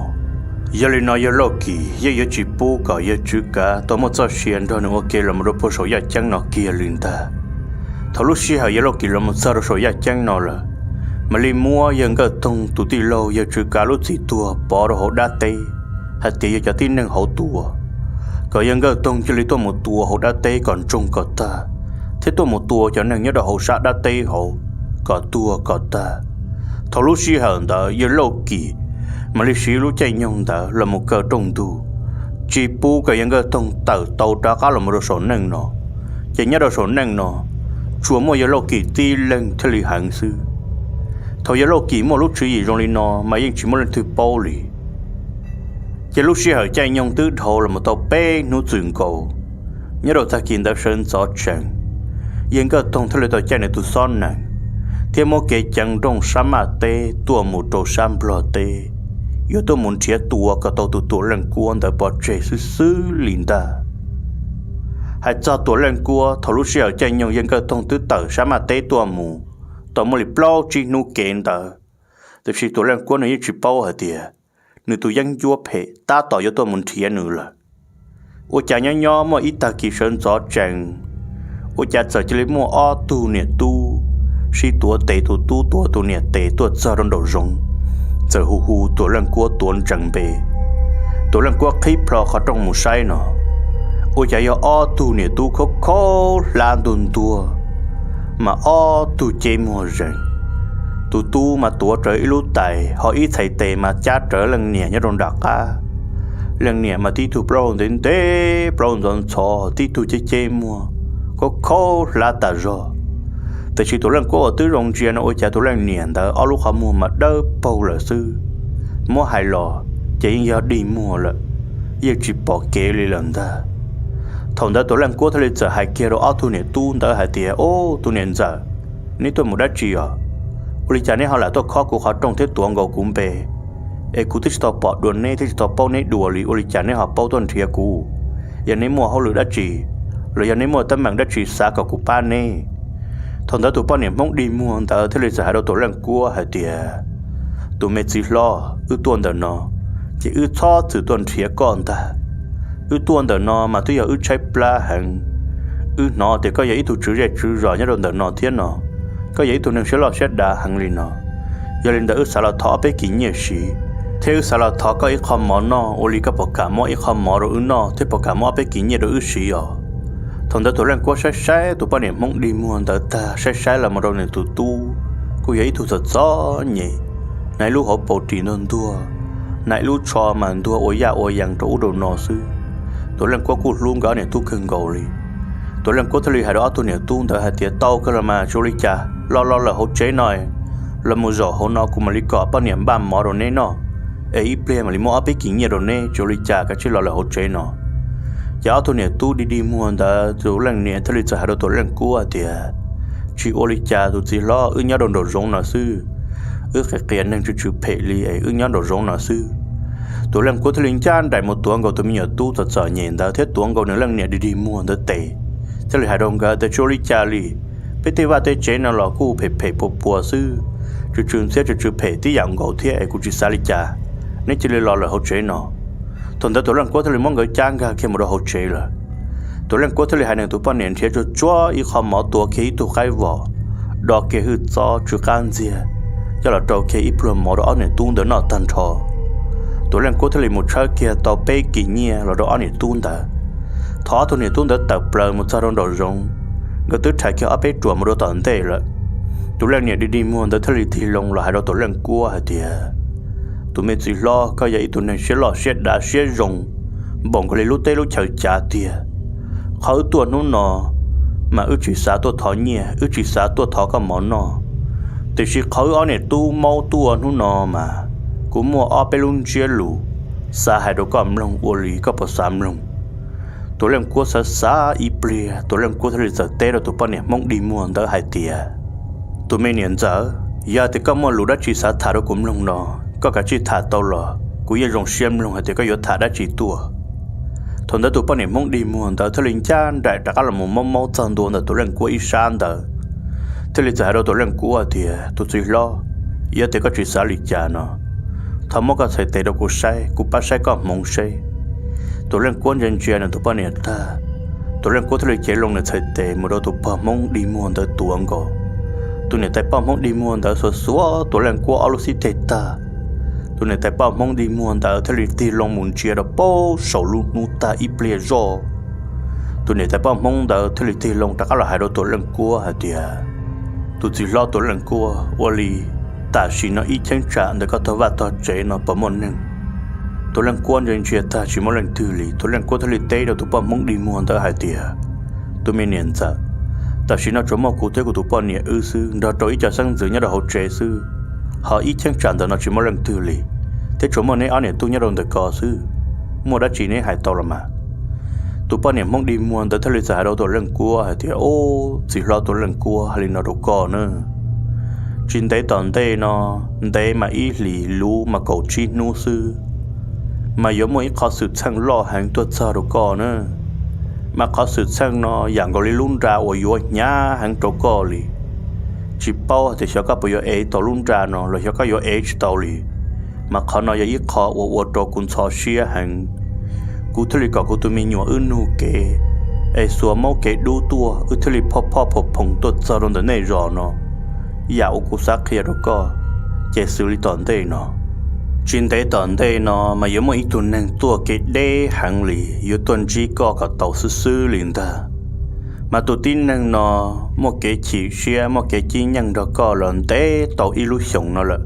Yog li no yawg Lauj Kim yeej yuav tsis pub kom yawg Tswv Kav tau muaj txoj sia nrog nws ua ke los mus rau puag saum yaj ceeb no kiag li ntag. Thaum lub sij hawm yawg Lauj Kim los mus txog rau saum yaj ceeb no lawm, mam li muab yawg Nkauj Toog tus tij laug yawg Tswv Kav lub txim tuag pov rau hauv dab teb hais tias yog cov tib neeg hauv tua, kom yawg Nkauj Toog cia li tuaj mus tua hauv dab teb kom ntsoog kom tag, thiab tuaj mus tua cov neeg nyob rau hauv sab dab teb hauv kom tuag kom tag. Thaum lub sij hawm ntawd yawg Lauj Kim mam li siv lub caij nyoog ntawd los mus kaw rooj ntug, tsis pub kom yawg Nkauj Toog tawm tau rov qab los mus rau saum neej no. Ces nyob rau saum neej no, tsuas muaj yawg Lauj Kim tib leeg thiaj li heev xwb. Thaum yawg Lauj Kim muaj lub tswv yim zoo li no mas yeej tsis muaj leej twg paub li. Ces lub sij hawm caij nyoog twb dhau los mus tau peb hnub txwm nkaus, nyob rau tag kis ntawd sawv ntxov tsees, yawg Nkauj Toog thiaj li tau caij nws tus xob nees thiab muab kev ceev nrooj sab maj teb tuaj mus rau sab nplog teb, yuav tuaj mus nrhiav tua kom tau tus Tuam Leej Kuab ntawd pov tseg xwb xwb li ntag. Hais txog Tuam Leej Kuab, thaum lub sij hawm caij nyoog yawg Nkauj Toog twb tawm sab maj teb tuaj mus tau muaj li plaub tsib hnub kev ntawd, tiam sis Tuam Leej Kuab nws yeej tsis paub hais tias nws tus yeeb ncuab phem tab tom yuav tuaj mus nrhiav nws lawm. Ua cas nyob nyob muaj ib tag kis sawv ntxov tsees, ua cas txawm cia li muaj ob tug niam tub sib tuav tes, tus tub tuav tus niam tes tuaj txog rau nraum zoov, txawm hu hu Tuam Leej Kuab tuav ntsees npe. Tuam Leej Kuab qhib plho qhov rooj mus saib no, ua cas yog ob tug niam tub khaub khaub hlab ntuag ntuag, mas ob tug ceb muag zees. Tus tub mas tuav rawv ib lub tais, ho ib txhais tes mas cab rawv leej niam nyob rau nram qab. Leej niam mas tib tug plaub hau ntev ntev, plaub hau ntxhov ntxhov, tib tug ceb ceb muag, khaub khaub hlab tas zog. Tiam sis Tuam Leej Kuab uas twb zoo ntsia no ua cas tus leej niam ntawd ob lub qhov muag mas dawb paug lawm xwb. Muab hais los ces yeej yog dig muag lawm, yeej tsis pom kev li lawm ntag. Thaum ntawd Tuam Leej Kuab thiaj li txawm hais kiag rau ob tug niam tub ntawd hais tias, Ob tug niam ntxawm, neb tuaj mus dab tsi os? Ua li cas neb ho lam tuaj khob kuv qhov rooj thiab tuav nkaus kuv npe? Es kuv twb tsis tau pom dua neb thiab tsis tau paub neb dua li, ua li cas neb ho paub tuaj nrhiav kuv? Yog neb muaj hauj lwm dab tsi, los yog neb muaj teeb meem dab tsi xav kom kuv pab neb? Thaum ntawd tus poj niam Hmoob dig muag ntawd thiaj li txawm hais rau Tuam Leej Kuab hais tias, Tus me txiv hlob, wb tuaj ntawm no ces wb txhob txwm tuaj nrhiav koj ntag. Wb tuaj ntawm no mas twb yog wb tshaib plab heev. Wb hnov tias koj yog ib tug tswv zej tswv zos nyob rau ntawm no thiab no, koj yog ib tug neeg siab loj siab dav heev li no. Yog li ntawd wb xav los thov ob peb kis nyiaj siv, thiab wb xav los thov koj ib qho mov noj, ua li koj puas kam muab ib qho mov rau wb noj thiab puas kam muab ob peb kis nyiaj rau wb siv os? Thaum ntawd Tuam Leej Kuab saib saib tus poj niam Hmoob dig muag ntawd tag, saib saib los mus rau nws tus tub, kuj yog ib tug txom txom nyem, hnav ib lub hauv paus ris ntuag ntuag, hnav ib lub tsho mas ntuag ua yaj ua yees rau ub rau no xwb. Tuam Leej Kuab kuj hlub nkawd ob niam tub kawg nkaus li. Tuam Leej Kuab thiaj li hais rau ob tug niam tub ntawd hais tias, Tau kawg los mas, tsis ua li cas, los los lawm hauv tsev no, los mus zaum hauv no kuv mam li kom poj niam npaj mov rau neb noj, es ib pliag mam li muab ob peb kis nyiaj rau neb, tsis ua li cas, kav tsij los lawm hauv tsev no. Ces ob tug niam tub dig dig muag ntawd, tus leej niam thiaj li txawm hais rau Tuam Leej Kuab hais tias, Tsis ua li cas tus txiv hlob, wb nyob rau nraum zoov no xwb, wb qias qias neeg tsw tsw phem li es wb nyob nraum zoov no xwb. Tuam Leej Kuab thiaj li ncaj nraim mus tuav nkaus tus me nyuam tub txom txom nyem ntawd thiab tuav nkaus nws leej niam dig dig muag ntawd tes, thiaj li hais rau nkawd tias, Tsis ua li cas li, peb tej vaj tej tsev no los kuj phem phem puas puas xwb, tsw tsw ntxhiab tsw tsw phem tib yam nkaus thiab es kuv tsis xav li cas, neb cia li los lawm hauv tsev no. Thaum ntawd Tuam Leej Kuab thiaj li muab nkawd cab nkag kiag mus rau hauv tsev lawm. Tuam Leej Kuab thiaj li hais nws tus poj niam nrhiav tsuag tsuag ib qho mov tua kiag ib tug qaib vos, do kiag hwj txob tsw qab ntxiag, coj los rau kiag ib pluag mov rau ob niam tub ntawd noj tag nrho. Tuam Leej Kuab thiaj li mus tshawb kiag tau peb kis nyiaj los rau ob niam tub ntawd. Thaum ob tug niam tub ntawd tawm plaws mus txog rau nraum zoov, nkawd twb rhais kiag ob peb ruam mus rau tom ntej lawm. Tus leej niam dig dig muag ntawd thiaj li tig loo los hais rau Tuam Leej Kuab hais tias, Tus me txiv hlob, koj yog ib tug neeg siab loj siab dav siab zoo npaum nkaus li lub teb lub chaw cav tiag. Qhov wb tuaj hnub no mas wb tsis xav tuaj thov nyiaj, wb tsis xav tuaj thov koj mov noj, tiam sis qhov wb ob niam tub maub tuaj hnub no mas kuv muaj ob peb lub ntsiab lus xav hais rau koj mloog, ua li koj puas xav mloog? Tus leej kuab xav xav ib pliag, tus leej kuab thiaj li txawm teb rau tus poj niam hmoob dig muag ntawd hais tias, Tus me niam ntxawm, yog tias koj muaj lus dab tsi xav tham rau kuv mloog no, koj kav tsij tham tau los kuv yeej zoo siab mloog hais tias koj yuav tham dab tsi tuaj. Thaum ntawd tus poj niam hmoob dig muag ntawd thiaj li ncaj nraim rov qab los mus maub maub txog ntua ntawm tus leej kuab ib sab ntawd, thiaj li txawm hais rau tus leej kuab tias, Tus txiv hlob, yog tias koj tsis xav li cas no, thov muab koj txhais tes rau kuv saib, kuv pab saib koj hmoov seb. Tus leej kuab ntsia ntsia nws tus poj niam tag, tus leej kuab thiaj li cev loo nws txhais tes mus rau tus pog hmoob dig muag ntawd tuav nkaus. Tus niam tais poj hmoob dig muag ntawd xuas xuas tus leej kuab ob lub xib teg tag, tus niam tais poj hmoob dig muag ntawd thiaj li tig loo mus ntsia rau pem saum lub hnub tag ib pliag zoj. Tus niam tais poj hmoob ntawd thiaj li tig loo rov qab los hais rau tus leej kuab hais tias, Tus txiv hlob tus leej kuab, ua li tam sim no ib cheeb tsam ntawm koj tog vaj tog tsev no puas muaj neeg? Tus leej kuab ntsia ntsia tag tsis muaj leej twg li, tus leej kuab thiaj li teb rau tus poj hmoob dig muag ntawd hais tias, Tus me niam ntxawm, tam sim no tsuas muaj kuv thiab kuv tus poj niam wb xwb nrog rau ib co xeeb ntxwv nyob rau hauv tsev xwb, ho ib cheeb tsam ntawm no tsis muaj leej twg li, thiab tsuas muaj neb ob niam tub nyob rau ntawm ko xwb. Muaj dab tsi neb hais tau los mas. Tus poj niam hmoob dig muag ntawd thiaj li txawm hais rau tus leej kuab hais tias, Ub, txiv hlob tus leej kuab, hais li no rau koj na, tsis ntev tom ntej no, ntev mas ib hlis, luv mas kaum tsib hnub xwb, mas yuav muaj ib qho xwm txheej loj heev tuaj txog rau koj na. Mas qhov xwm txheej no yam nkaus li lub nra uas yuav hnyav heev rau koj li. Tsis paub hais tias xyov koj puas yuav ev tau lub nra no los xyov koj yuav ev tsis tau li. Mas qhov no yog ib qho uas ua rau kuv ntxhov siab heev. Kuv thiaj li kom kuv tus me nyuam wb nug kev, es xuas maub kev dub tuaj, wb thiaj li phoj phoj phoom phoom tuaj txog rau ntawm nej zos no. Yam uas kuv xav qhia rau koj, ces xws li tom ntej no, tsis ntev tom ntej no mas yuav muaj ib tug neeg tuaj kev deb heev li yuav tuaj ntsib koj kom tau xwb xwb li ntag. Mas tus tib neeg no muaj kev chim siab muaj kev cib nyeej nrog koj los ntev tau ib lub xyoos no lawm.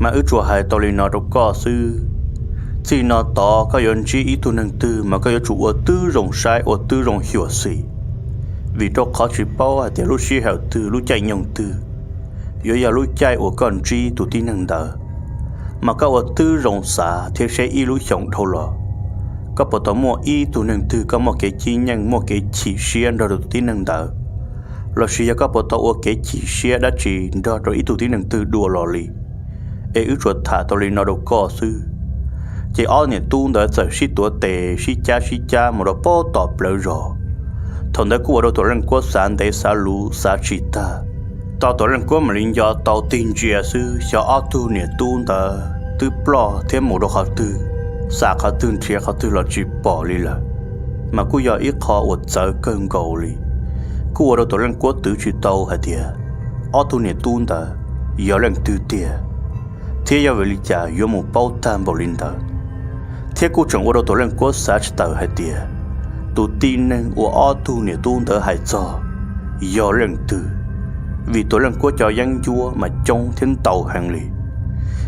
Mas wb tsuas hais tau li no rau koj xwb. Txij no tod koj yuav ntsib ib tug neeg twg mas koj yuav tsum ua tib zoo saib ua tib zoo xyuam xim, vim rau qhov tsis paub hais tias lub sij hawm twg lub caij nyoog twg yuav yog lub caij uas koj ntsib tus tib neeg ntawd. Mas koj ua tib zoo xav thiab seb ib lub xyoos dhau los, koj puas tau muaj ib tug neeg twg koj muaj kev cib nyeej muaj kev chim siab nrog rau tus tib neeg ntawd, lossis yog koj puas tau ua kev chim siab dab tsi nrog rau ib tug tib neeg twg dua los li. Es wb tsuas tham tau li no rau koj xwb. Ces ob niam tub ntawd txawm sib tuav tes sib cab sib cab mus rau pem tom plawv zos. Thaum ntawd kuj ua rau tus leej kuab xav ntev xav luv xav tsis tag. Tau tus leej kuab mam li nco tau tig ntsia xwb xyov ob tug niam tub ntawd twb ploj thiab mus rau qhov twg, xam qhov twg nrhiav qhov twg los tsis pom li lawm. Mas kuj yog ib qho uas txawv kawg nkaus li. Kuj ua rau tus leej kuab twv tsis tau hais tias ob tug niam tub ntawd yog leej twg tiag. thiab yog vim li cas yuav mus paub tag npaum li ntawd. Thiab kuj tseem ua rau Tuam Leej Kuab xav tsis tawm hais tias tus tib neeg uas ob tug niam tub ntawd hais txog yog leej twg, vim Tuam Leej Kuab cov yeeb ncuab mas coob thiab ntau heev li.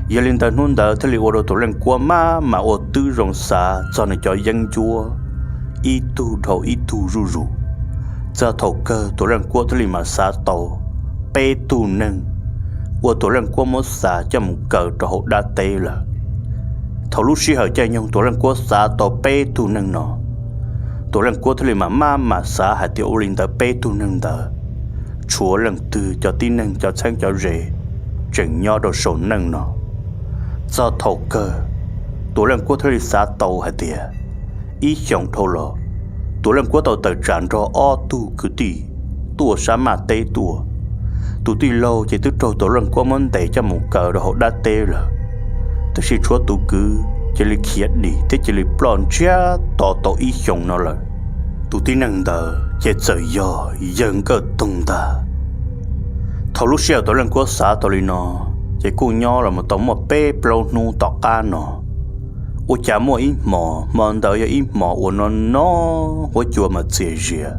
Yog li ntawd hnub ntawd thiaj li ua rau Tuam Leej Kuab maj mam ua tib zoo xav txog nws cov yeeb ncuab ib tug dhau ib tug zuj zus. Txog thaum kawg Tuam Leej Kuab thiaj li mam xav tau peb tug neeg uas Tuam Leej Kuab muab xav coj mus kaw rau hauv dab teb lawm. Thaum lub sij hawm caij nyoog Tuam Leej Kuab xav tau peb tug neeg no, Tuam Leej Kuab thiaj li mam maj mam xav hais tias ua li ntawd peb tug neeg ntawd tshuav leej twg cov tib neeg cov txheeb cov ze tseem nyob rau saum neej no. Txog thaum kawg Tuam Leej Kuab thiaj li xav tau hais tias ib xyoos dhau los Tuam Leej Kuab tau tawm tsam nrog ob tug kwv tij tuaj sab maj teb tuaj. Tus tij laug ces twb raug Tuam Leej Kuab muab ntes coj mus kaw rau hauv dab teb lawm, tiam sis tshuav tus kwv cia li khiav dim thiab cia li ploj ntsiag to tau ib xyoos no lawm. Tus tib neeg ntawd ces txawm yog yawg Nkauj Toog ntag. Thaum lub sij hawm Tuam Leej Kuab xav tau li no, ces kuj nyob los mus tau muaj peb plaub hnub tom qab no, ua cas muaj ib hmos, hmo ntawd yog ib hmos uas no no huab cua mas txias zias.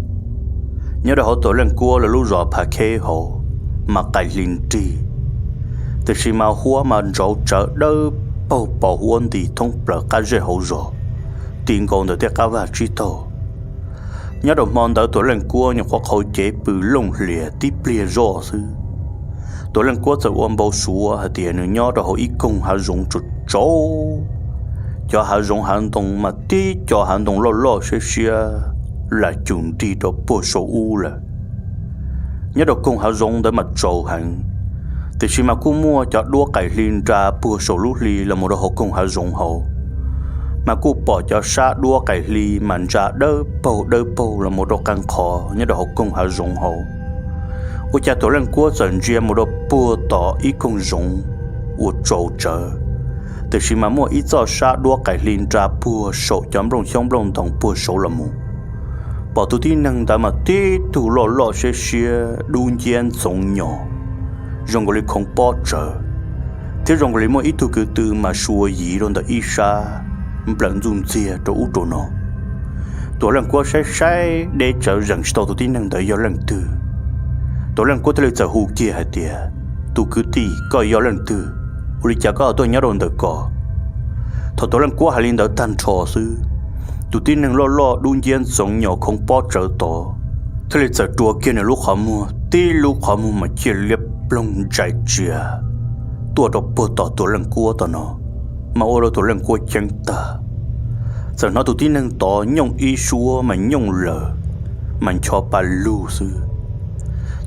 Nyob rau hauv Tuam Leej Kuab lawv lub zos Phav Kheb hauv mas qaim hli nrig, tiam sis mas huab mas ntsauv tsawv dawb paug pos huab nti thoob plaws qab zej hauv zos, ti nkaus ntawm tej qab vaj tsib taug. Nyob rau hmo ntawd Tuam Leej Kuab nyuam qhuav qhauv cev pw looj hlias tib pliag zoj xwb, Tuam Leej Kuab txawm ua npau suav hais tias nws nyob rau hauv ib koog hav zoov tsaus tsaus. Cov hav zoov hav ntoo mas tib co hav ntoo loj loj siab siab lam cum nrig rau puag saum ub lawm. Nyob rau koog hav zoov ntawd mas tsaus heev, tiam sis mas kuj muaj cov duab qaim hli nra puag saum lub hli los mus rau hauv koog hav zoov hauv, mas kuj pom cov sab duab qaim hli mas ntsa dawb paug dawb paug los mus rau qee qhov nyob rau hauv koog hav zoov hauv. Ua cas Tuam Leej Kuab txawm ntsia mus rau puag tom ib koog zoov uas tsaus tsawv, tiam sis mas muaj ib txoj sab duab qaim hli nra puag saum cov nplooj xyoob nplooj ntoos puag saud los mus. Pom tus tib neeg ntawd mas tib tug loj loj siab siab dub nciab ntxoov nyos, zoo nkaus li khoov pob tsawv, thiab zoo nkaus li muaj ib tug kwv tw mas suav yiv rau ntawm ib sab, nplawm ntxuj ntxiag rau ub rau no. Tuam Leej Kuab saib saib deb tsawv zeem tsis tau tus tib neeg ntawd yog leej twg. Tuam Leej Kuab thiaj li txawm hu kiag hais tias, tus kwv tij, koj yog leej twg? Ua li cas koj ho tuaj nyob rau ntawm ko? Thaum Tuam Leej Kuab hais li ntawd tag nrho xwb, tus tib neeg loj loj dub nciab ntxoov nyos khoov pob tsawv tod thiaj li txawm rua kiag nws lub qhov muag, tib lub qhov muag mas ciaj liab ploog ntsais tsia tuaj rau puag tom Tuam Leej Kuab tom no, mas ua rau Tuam Leej Kuab ceeb tag. Txawm hnov tus tib neeg tod nyooj ib suab mas nyooj lawm, mas ncho pa lug xwb.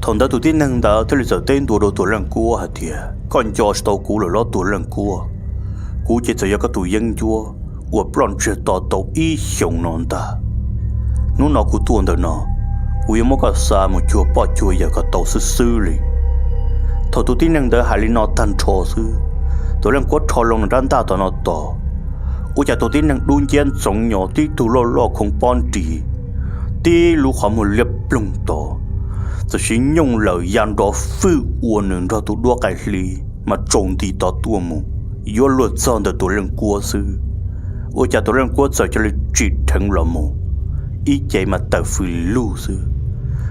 Thaum ntawd tus tib neeg ntawd thiaj li txawm teb ntua rau Tuam Leej Kuab hais tias, koj nco tsis tau kuv lawm los Tuam Leej Kuab? Kuv ces txawm yog koj tus yeeb ncuab uas ploj ntsiag to tau ib xyoos no ntag. Hnub no kuv tuaj ntawm no, kuv yuav muab koj xa mus cuag poj cuag yawm kom tau xwb xwb li. Thaum tus tib neeg ntawd hais li no tag nrho xwb, Tuam Leej Kuab rho loo nws rab ntaj tom no tos, ua cas tus tib neeg dub nciab ntxoov nyos tib tug loj loj khoov pob nris, tib lub qhov muag liab ploog tod, txawm sis nyooj lawm ya nrov fwj ua nws nrog tus duab qaim hli mas tsaus nti tod tuaj mus, yuav luag txog ntawm Tuam Leej Kuab xwb. Ua cas Tuam Leej Kuab txawm cia li tsim dheev los mus, ib ce mas tawm fws lug xwb,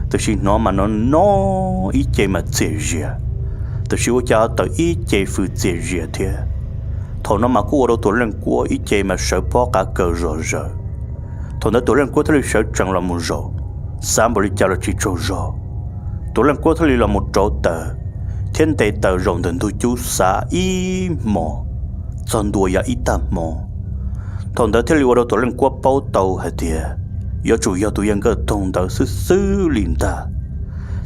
tiam sis hnov mas no no ib ce mas txias zias, tiam sis ua cas tawm ib ce fws txias zias thiab. Thaum no mas kuj ua rau Tuam Leej Kuab ib ce mas sawv pob qav kaws zom zaws. Thaum ntawd Tuam Leej Kuab thiaj li sawv tsees los mus zaum, xav npaum li cas los tsis tsaug zog. Tuam Leej Kuab thiaj li los mus rauv taws thiab nte taws zaum ntawm ntug cub xav ib hmos txog ntua yav ib tag hmo. Thaum ntawd thiaj li ua rau Tuam Leej Kuab paub tau hais tias yuav tsum yog tus yawg Nkauj Toog ntawd xwb xwb li ntag,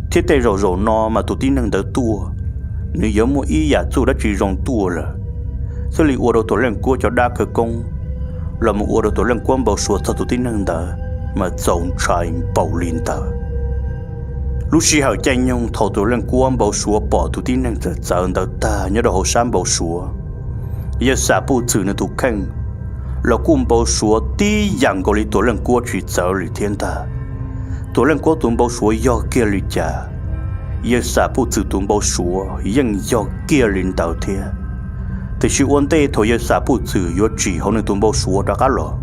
thiab tej zaum zaum no mas tus tib neeg ntawd tuaj, nws yuav muaj ib yam txuj dab tsi zoo tuaj lawm. Thiaj li ua rau Tuam Leej Kuab cov dab khawv koob los mus ua rau Tuam Leej Kuab npau suav txog tus tib neeg ntawd mas txaus ntshai npaum li ntawd. Lub sij hawm caij nyoog thaum Tuam Leej Kuab npau suav pom tus tib neeg txawm txawv ntawd tag nyob rau hauv sab npau suav, yawg Xam Puj Txwm nws tus kheej los kuj npau suav tib yam nkaus li Tuam Leej Kuab tsis txawv li thiab ntag. Tuam Leej Kuab tus npau suav yog kiag li cas, yawg Xam Puj Txwm tus npau suav yeej yog kiag li ntawd thiab. Tiam sis ua ntej thaum yawg Xam Puj Txwm yuav tsim hauv nws tus npau suav rov qab los,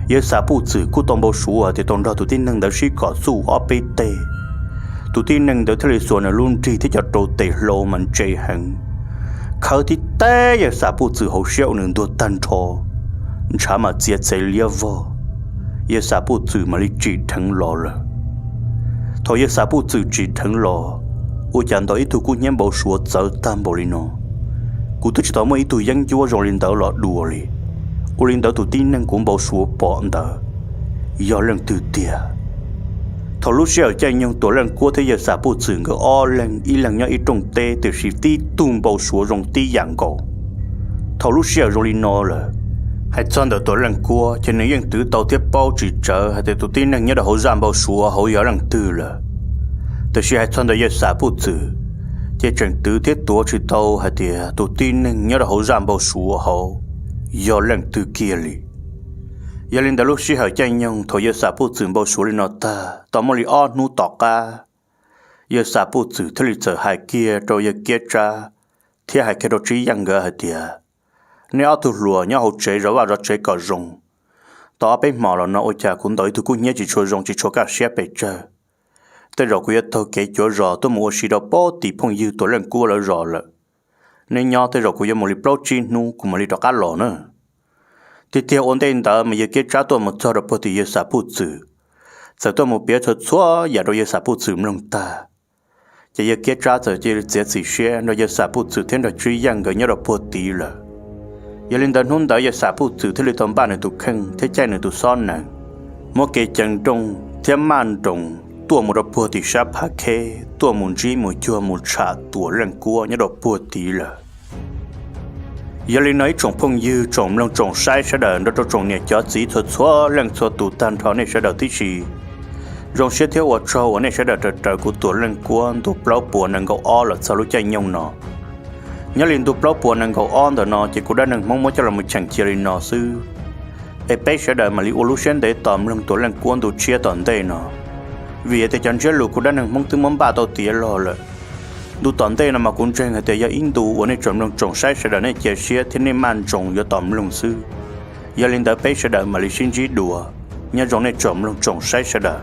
yawg Xam Puj Txwm kuj tau npau suav hais tias tau nrog tus tib neeg ntawd sib kom txuj ob peb teg. Tus tib neeg ntawd thiaj li xuas nws lub nrig thiab cov rau tes hlau mas ntse heev, khawb tib teg yawg Xam Puj Txwm hauv siab ua nws ntuag tag nrho, ntshav mas txiav txev liab vog. Yawg Xam Puj Txwm mam li tsim dheev los lawm. Thaum yawg Xam Puj Txwm tsim dheev los, ua cas ntawm ib tug kub hnyiab npau suav txawv tag npaum li no. Kuv twb tsis tau muaj ib tug yeeb ncuab zoo li ntawd los dua li. Ua li ntawd tus tib neeg kuv npau suav pom ntawd yog leej twg tiag? Thaum lub sij hawm caij nyoog Tuam Leej Kuab thiab yawg Xam Puj Txwm nkawd ob leeg ib leeg nyob ib rooj teb, tiam sis tib tug npau suav zoo tib yam nkaus. Thaum lub sij hawm zoo li no lawm, hais txog ntawm Tuam Leej Kuab ces nws yeej twv tau thiab paub tsis tsawv hais tias tus tib neeg nyob rau hauv zaj npau suav hauv yog leej twg lawm. Tiam sis hais txog ntawm yawg Xam Puj Txwm, ces tseem twv thiab tuav tsis tau hais tias tus tib neeg nyob rau hauv zaj npau suav hauv yog leej twg kiag li. Yog li ntawd lub sij hawm caij nyoog thaum yawg Xam Puj Txwm npau suav li no tag tau muaj li ob hnub tom qab, yawg Xam Puj Txwm thiaj li txawm hais kiag rau yawg Kiab Tsab thiab hais kiag rau Tswb Yeej nkawd hais tias, nej ob tug hluas nyob hauv tsev zov vaj zov tsev kom zoo. Tau ob peb hmos los no ua cas kuv ntaus ib tug kub hnyiab tsis tshua zoo tsis tshua kaj siab pes tsawg. Tej zaum kuv yuav taug kev cuav zos tuaj mus ua si rau pem tim phooj ywg Tuam Leej Kuab lawv zos lawm. Nej nyob tej zaum kuv yuav mus li plaub tsib hnub kuv mam li rov qab los na. Tiag tiag ua ntej ntawd mas yawg Kiab Tsab tuaj mus txog rau puag tim yawg Xam Puj Txwm, txawm tuaj mus piav txhua txhua yam rau yawg Xam Puj Txwm mloog tag. Ces yawg Kiab Tsab txawm cia li txiav txim siab nrog yawg Xam Puj Txwm thiab nrog Tswb Yeej nkawd nyob rau puag tid lawm. Yog li ntawd hnub ntawd yawg Xam Puj Txwm thiaj li tau npaj nws tus kheej thiab caij nws tus xob nees, muab kev ceev nrooj thiab maj nroos tuaj mus rau puag tim sab Phav Kheb, tuaj mus ntsib mus cuag mus tsham Tuam Leej Kuab nyob rau puag tid lawm. Yog li no ib tsoom phooj ywg tsoom mloog tsoom saib sawv daws nrog rau tsoom niam cov txiv txhua txhua leej txhua tus tag nrho nej sawv daws tib si, zoo siab thiab ua tsaug uas nej sawv daws raws raws kuv Tuam Leej Kuab ntu plaub puas nees nkaum ob los txog lub caij nyoog no. Nyob li ntu plaub puas nees nkaum ob ntawm no ces kuv dab neeg Hmoob muab coj los mus cheem cia li no xwb, es peb sawv daws mam li ua lub siab ntev tos mloog Tuam Leej Kuab ntu tshiab tom ntej no. Vim tias cov ntsiab lus kuv dab neeg Hmoob twb muab npaj tau tiav log lawm. Ntu tom ntej no mas kuv ntseeg hais tias yog ib ntu uas nej tsoom mloog tsoom saib sawv daws nej cia siab thiab nej maj nroos yuav tos mloog xwb. Yog li ntawd peb sawv daws mam li sib ntsib dua. Nyob zoo nej tsoom mloog tsoom saib sawv daws.